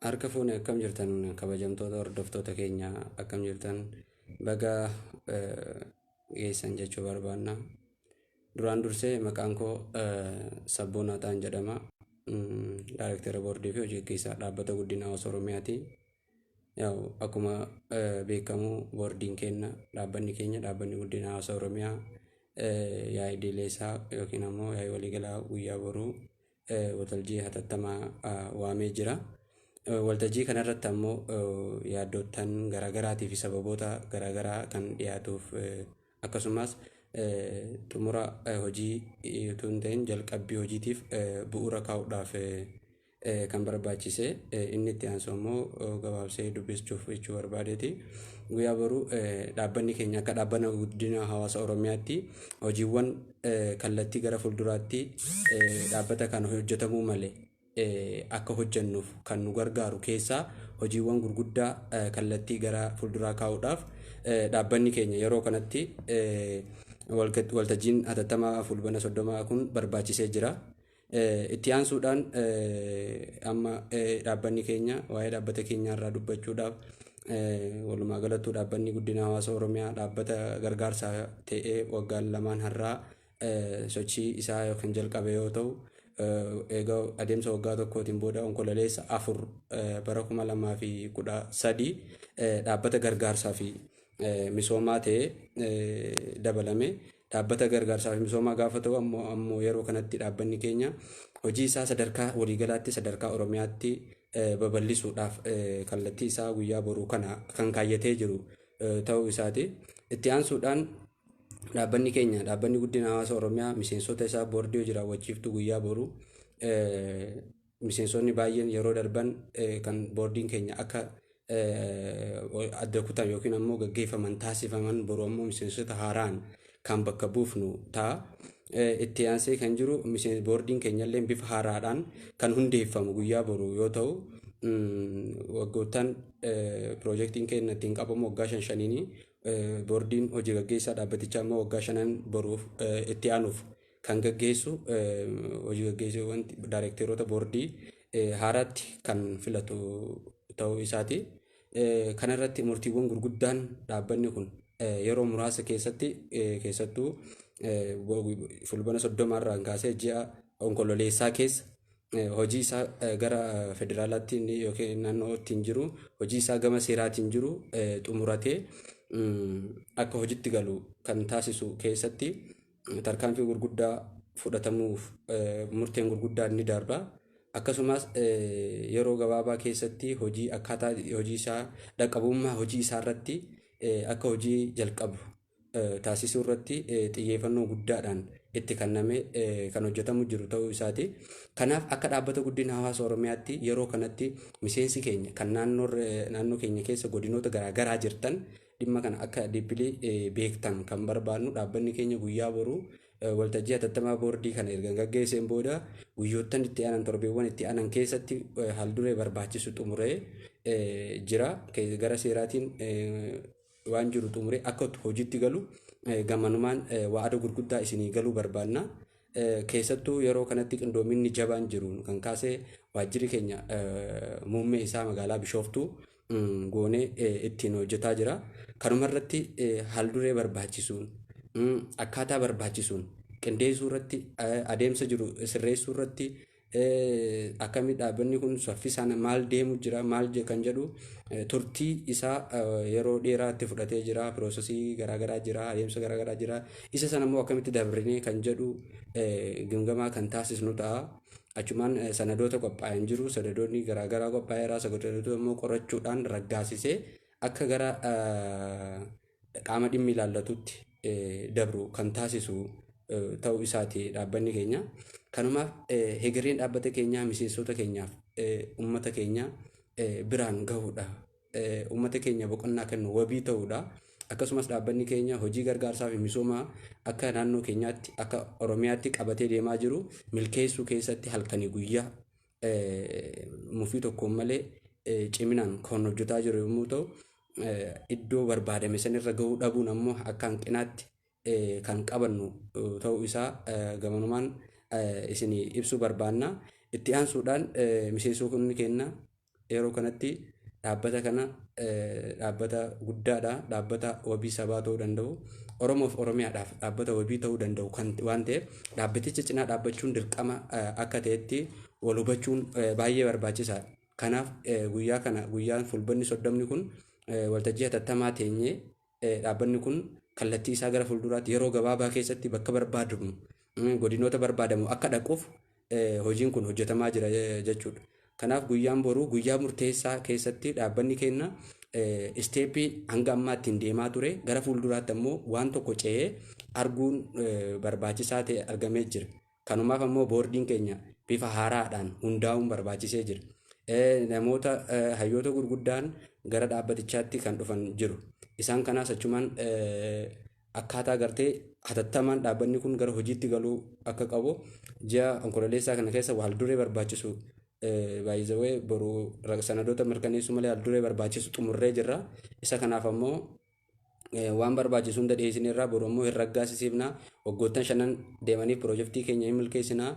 Harka fuune, akkam jirtan? Kabajamtoota hordoftoota keenya, akkam jirtan? Baga geessan jechuu barbaanna. Duraan dursee maqaan koo Sabboonaa Ta'an jedhama. Daayirektara boordii fi hojii gaggeessaa Dhaabbata Guddina Hawaasa Oromiyaati. Yaa'u akkuma beekamu boordiin keenya, dhaabbanni keenya, Dhaabbanni Guddina Hawaasa Oromiyaa, yaa'ii idilee isaa yookiin ammoo yaa'ii waliigalaa guyyaa boruu waltajjii hatattamaa waamee jira. Waltajjii kanarratti ammoo yaaddottan garaagaraatii fi sababoota garaagaraa kan dhiyaatuuf, akkasumas xumura hojii utuu hin ta'in jalqabbii hojiitiif bu'uura kaa'uudhaaf kan barbaachise inni itti aansu ammoo gabaabsee dubbichuuf jechuu barbaadeeti. Guyyaa boruu dhaabbanni keenya akka Dhaabbata Guddina Hawaasa Oromiyaatti hojiiwwan kallattii gara fuulduraatti dhaabbata kana hojjetamuu malee akka hojjennuuf kan nu gargaaru keessaa hojiiwwan gurguddaa kallattii gara fuulduraa kaa'uudhaaf dhaabbanni keenya yeroo kanatti waltajjiin hatattamaa Fulbana 30 kun barbaachisee jira. Itti aansuudhaan amma dhaabbanni keenya, waa'ee dhaabbata keenyaa irraa dubbachuudhaaf, walumaa galattuu Dhaabbanni Guddina Hawaasa Oromiyaa dhaabbata gargaarsaa ta'ee waggaan 2n har'aa sochii isaa yookiin jalqabe yoo ta'u, egaa adeemsa waggaa tokkootiin booda Onkololeessa 4 bara 2013 dhaabbata gargaarsaa fi misoomaa ta'ee dabalame. Dhaabbata gargaarsaa fi misoomaa gaafa ta'u ammoo yeroo kanatti dhaabbanni keenya hojii isaa sadarkaa waliigalaatti, sadarkaa Oromiyaatti babal'isuudhaaf kallattii isaa guyyaa boruu kana kan kaayyatee jiru ta'uu isaati. Itti aansuudhaan dhaabbanni keenya, Dhaabbanni Guddina Hawaasa Oromiyaa, miseensota isaa boordii hojii raawwachiiftuu guyyaa boruu miseensonni baay'een yeroo darban kan boordiin keenya akka adda kutan yookiin ammoo gaggeeffaman taasifaman, boru ammoo miseensota haaraan kan bakka buufnu ta'a. Itti aansee kan jiru boordiin keenyallee bifa haaraadhaan kan hundeeffamu guyyaa boru yoo ta'u, waggoottan piroojeektiin keenya ittiin qabamu waggaa shan shaniini, boordiin hojii gaggeessaa dhaabbatichaa immoo waggaa shanan boruuf itti aanuuf kan gaggeessu hojii gaggeessuu daayirekteerota boordii haaraatti kan filatu ta'uu isaati. Kanarratti murtiiwwan gurguddaan dhaabbanni kun yeroo muraasa keessatti, keessattuu Fulbana 30rraa kaasee ji'a Onkololeessaa keessa hojii isaa gara federaalaatti yookiin naannootti jiru, hojii isaa gama seeraatiin jiru xumuratee akka hojitti galu kan taasisu keessatti tarkaanfii gurguddaa fudhatamuuf murteen gurguddaan ni darba. Akkasumas yeroo gabaabaa keessatti hojii akkaataa hojii isaa, dhaqqabummaa hojii isaa irratti akka hojii jalqabu taasisuu irratti xiyyeeffannoo guddaadhaan itti kennamee kan hojjetamu jiru ta'uu isaati. Kanaaf akka Dhaabbata Guddina Hawaasa Oromiyaatti yeroo kanatti miseensi keenya kan naannoo keenya keessa godinoota garaagaraa jirtan dhimma kana akka deeply beektan kan barbaannu, dhaabbanni keenya guyyaa boruu waltajjii hatattamaa boordii kana erga gaggeesseen booda guyyoottan itti aanan, torbeewwan itti aanan keessatti haalduree barbaachisu xumuree jira. Gara seeraatiin waan jiru xumuree akka hojiitti galu gamanumaan wa'ada gurguddaa isinii galuu barbaanna. Keessattuu yeroo kanatti qindoominni jabaan jiru kan kaasee waajjirri keenya muummee isaa magaalaa Bishooftuu goonee ittiin hojjetaa jira. Kanuma irratti haalduree barbaachisuun, akkaataa barbaachisuun qindeessuu irratti, adeemsa jiru sirreessuu irratti, akkamii dhaabbanni kun saffisaan maal deemu jira, maal kan jedhu, turtii isaa yeroo dheeraatti fudhatee jira, processii garaagaraa jira, adeemsa garaagaraa jira, isa sana immoo akkamitti dabrinee kan jedhu gimgamaa kan taasisnu ta'a. Achumaan sanadoota qophaa'an jiru, sanadoonni garaagaraa qophaa'eera, sanadoota immoo qorachuudhaan raggaasisee akka gara qaama dhimmi ilaallatutti dabru kan taasisu ta'uu isaati dhaabbanni keenya. Kanumaaf hegereen dhaabbata keenyaa miseensota keenyaaf uummata keenya biraan gahuudha. Uummata keenya boqonnaa kennu wabii ta'uudha. Akkasumas dhaabbanni keenya hojii gargaarsaa fi misoomaa akka naannoo keenyaatti, akka Oromiyaatti qabatee deemaa jiru milkeessuu keessatti halkanii guyyaa mufii tokkoon malee ciminaan kan hojjetaa jiru yommuu ta'u, iddoo barbaadame sanirra gahuu dhabuun ammoo akka hanqinaatti kan qabannu ta'uu isaa gamanumaan isinii ibsuu barbaanna. Itti aansuudhaan miseensonni keenya Yeroo kanatti dhaabbata kana dhaabbata guddaadha. Dhaabbata wabii sabaa ta'uu danda'u. Oromoof Oromiyaadhaaf dhaabbata wabii ta'uu danda'u kan waan ta'eef dhaabbaticha cinaa dhaabbachuun dirqama akka ta'etti wal hubachuun baay'ee barbaachisaadha. Kanaaf guyyaa kana, guyyaan Fulbanni 30 kun, waltajjii hatattamaa teenyee dhaabbanni kun kallattii isaa gara fuulduraatti yeroo gabaabaa keessatti bakka barbaadamu, godinoota barbaadamu akka dhaquuf hojiin kun hojjetamaa jira jechuudha. Kanaaf guyyaan boruu guyyaa murteessaa keessatti dhaabbanni keenya step hanga ammaa ittiin deemaa ture gara fuulduraatti ammoo waan tokko ce'ee arguun barbaachisaa ta'e argamee jira. Kanumaaf ammoo boordiin keenya bifa haaraadhaan hundaa'uun barbaachisee jira. Namoota hayyoota gurguddaan gara dhaabbatichaatti kan dhufan jiru. Isaan kanaas achumaan akkaataa gartee hatattamaan dhaabbanni kun gara hojiitti galuu akka qabu ji'a Onkololeessaa kana keessa haal duree barbaachisu baay'isawee boru sanadoota mirkaneessuu malee haal duree barbaachisu xumurree jirra. Isa kanaaf ammoo waan barbaachisu hunda dhiyeessineerra. Boru ammoo hin raggaasisiifna. Waggoottan 5n deemaniif piroojeektii keenya hin milkeessinaa.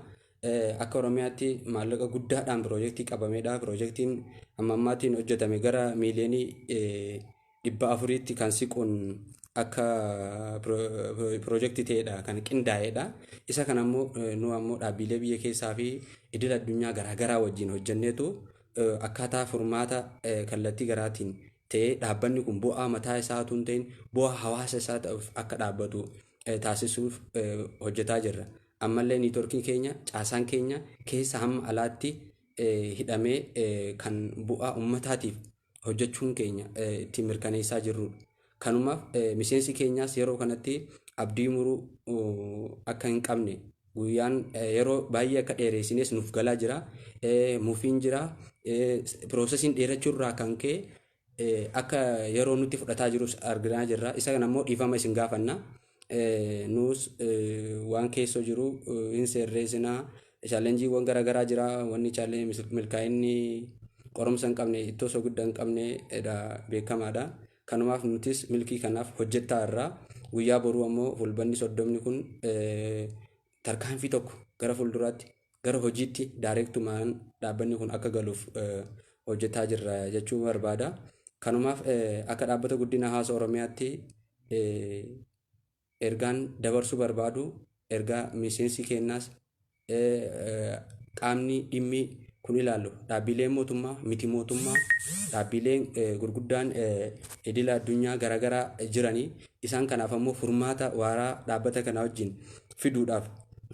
Akka Oromiyaatti maallaqa guddaadhaan piroojeektii qabamedha. Piroojeektiin amma ammaatiin hojjetame gara miiliyoonii 400tti kan siquun akka piroojeektii ta'edha kan qindaa'edha. Isa kana ammoo nu ammoo dhaabbilee biyya keessaa fi idil addunyaa garaagaraa wajjin hojjenneetu akkaataa furmaata kallattii garaatiin ta'ee dhaabbanni kun bu'aa mataa isaa otoo hin ta'in bu'aa hawaasa isaa ta'uuf akka dhaabbatu taasisuuf hojjetaa jirra. Ammallee networkiin keenya, caasaan keenya keessa hamma alaatti hidhamee kan bu'aa uummataatiif hojjechuun keenya ittiin mirkaneessaa jirrudha. Kanumaaf miseensi keenyaas yeroo kanatti abdii muruu akka hin qabne, guyyaan yeroo baay'ee akka dheereessines nuuf galaa jira. Mufiin jira. Processiin dheerachuu irraa kan ka'e akka yeroo nutti fudhataa jirus arginaa jirra. Isa kana immoo dhiifama isin gaafanna. Nus waan keessoo jiru hin seerreessinaa. Challengeiiwwan garaagaraa jira. Wanni milkaa'inni qorumsa hin qabne, ittoo soogidda hin qabne beekamaadha. Kanumaaf nutis milkii kanaaf hojjettaa irraa guyyaa boruu ammoo Fulbanni 30 kun tarkaanfii tokko gara fuulduraatti, gara hojiitti directumaan dhaabbanni kun akka galuuf hojjetaa jirra jechuu barbaada. Kanumaaf akka Dhaabbata Guddina Hawaasa Oromiyaatti ergaan dabarsuu barbaadu, ergaa miseensi keenyaas, qaamni dhimmi kun ilaallu, dhaabbileen mootummaa, miti mootummaa, dhaabbileen gurguddaan idila addunyaa garaagaraa jiranii, isaan kanaaf ammoo furmaata waaraa dhaabbata kana wajjin fiduudhaaf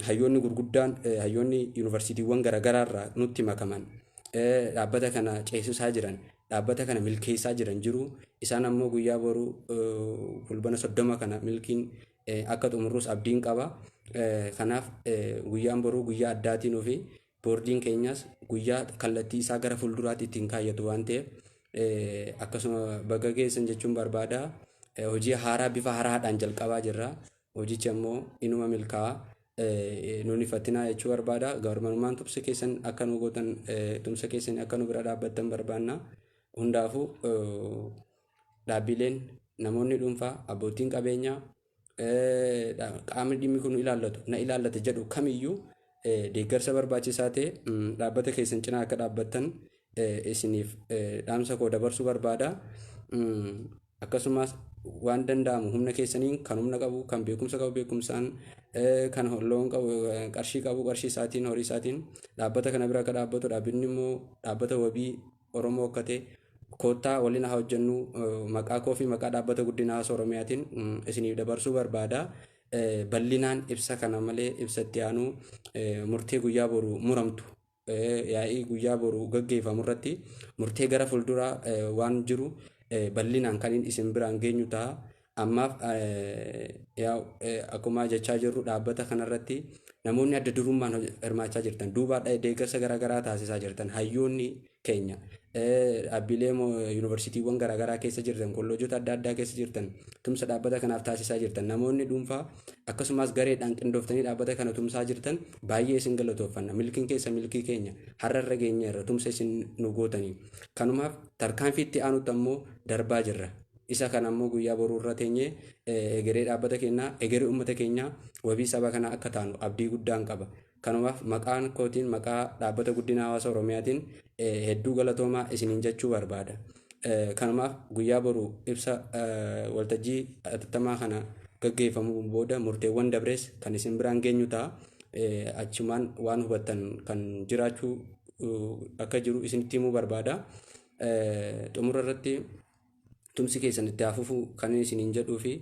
hayyoonni gurguddaan, hayyoonni yuunivarsiitiiwwan garaagaraa irraa nutti makaman, dhaabbata kana ceesisaa jiran, dhaabbata kana milkeessaa jiran jiru. Isaan ammoo guyyaa boruu Fulbana 30 kana milkiin akka xumurrus abdiin qaba. Kanaaf guyyaan boruu guyyaa addaatiin fi boordiin keenyas guyyaa kallattii isaa gara fuulduraatti ittiin kaayyatu waan ta'eef akkasuma baga geessan jechuun barbaada. Hojii haaraa bifa haaraadhaan jalqabaa jirra. Hojichi ammoo inuma milkaa'a. Nuun ifattinaa jechuu barbaada. Gaarummaan tumsa keessan akka nu gootan, tumsa keessan akka nu bira dhaabbattan barbaanna. Hundaafuu dhaabbileen, namoonni dhuunfaa, abbootiin qabeenyaa, qaamni dhimmi kun ilaallatu, na ilaallata jedhu kamiyyuu deeggarsa barbaachisaa ta'e dhaabbata keessan cinaa akka dhaabbattan isiniif dhaamsa koo dabarsuu barbaada. Akkasumas waan danda'amu humna keessaniin, kan humna qabu, kan beekumsa qabu beekumsaan, kan loon qabu, qarshii qabu qarshii isaatiin, horii isaatiin dhaabbata kana bira akka dhaabbatu, dhaabbanni immoo dhaabbata wabii Oromoo akka ta'e koottaa waliin haa hojjennu maqaa koo fi maqaa Dhaabbata Guddina Hawaasa Oromiyaatiin isiniif dabarsuu barbaada. Bal'inaan ibsa kana malee ibsa itti aanu murtee guyyaa boru muramtu, yaa'ii guyyaa boru gaggeeffamu irratti murtee gara fuulduraa waan jiru bal'inaan kan isin biraan geenyu ta'a. Ammaaf akkuma jechaa jirru, dhaabbata kanarratti namoonni adda durummaan hirmaachaa jirtan, duuba deeggarsa garaagaraa taasisaa jirtan, hayyoonni keenya, dhaabbilee yuunivarsiitiiwwan garaagaraa keessa jirtan, kolleejota adda addaa keessa jirtan, tumsa dhaabbata kanaaf taasisaa jirtan, namoonni dhuunfaa akkasumas gareedhaan qindooftanii dhaabbata kana tumsaa jirtan, baay'ee isin galatooffanna. Milkiin keessa milkii keenya. Har'a irra geenyeerra tumsa isin nu gootanii. Kanumaaf tarkaanfii itti aanutti ammoo darbaa jirra. Isa kana ammoo guyyaa boruu irra teenyee egeree dhaabbata keenyaa, egeree uummata keenyaa, wabii saba kanaa akka taanu abdii guddaan qaba. Kanumaaf maqaan kootiin, maqaa Dhaabbata Guddina Hawaasa Oromiyaatiin hedduu galatoomaa isiniin jechuu barbaada. Kanumaaf guyyaa boru ibsa waltajjii atattamaa kana gaggeeffamu booda murteewwan dabrees kan isin biraan geenyu ta'a. Achumaan waan hubattan kan jiraachuu akka jiru isinitti himuu barbaada. Xumura irratti tumsi keessan itti haa fufu kan isiniin jedhuu fi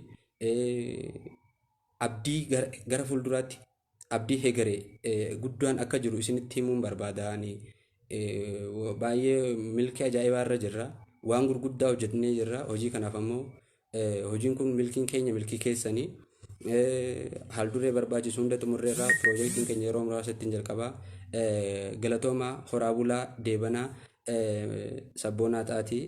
abdii gara fuulduraatti abdii hegeree guddaan akka jiru isinitti himuun barbaada. Ani baay'ee milkii ajaa'ibaa irra jirra. Waan gurguddaa hojjetnee jirra. Hojii kanaaf ammoo hojiin kun milkiin keenya milkii keessanii. Haalduree barbaachisu hunda xumurreerra, piroojeektiin keenya yeroo muraasa ittiin jalqabaa. Galatoomaa, horaa bulaa, deebanaa. Sabboonaa Xaatii,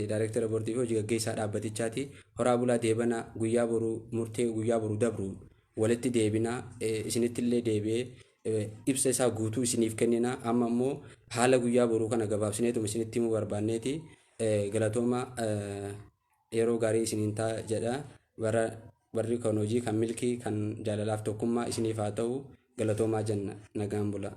daayireektara boordii fi hojii gaggeessaa dhaabbatichaati. Horaa bulaa, deebanaa. Guyyaa boruu murtee guyyaa boruu dabru walitti deebinaa, isinitti illee deebi'ee ibsa isaa guutuu isiniif kennina. Amma immoo haala guyyaa boruu kana gabaabsineetuma isinitti himuu barbaanneeti. Galatoomaa, yeroo gaarii isiniin ta'a jedha. Bara barri kan hojii, kan milkii, kan jaalalaaf tokkummaa isiniif haa ta'u. Galatoomaa jenna, nagaan bulaa.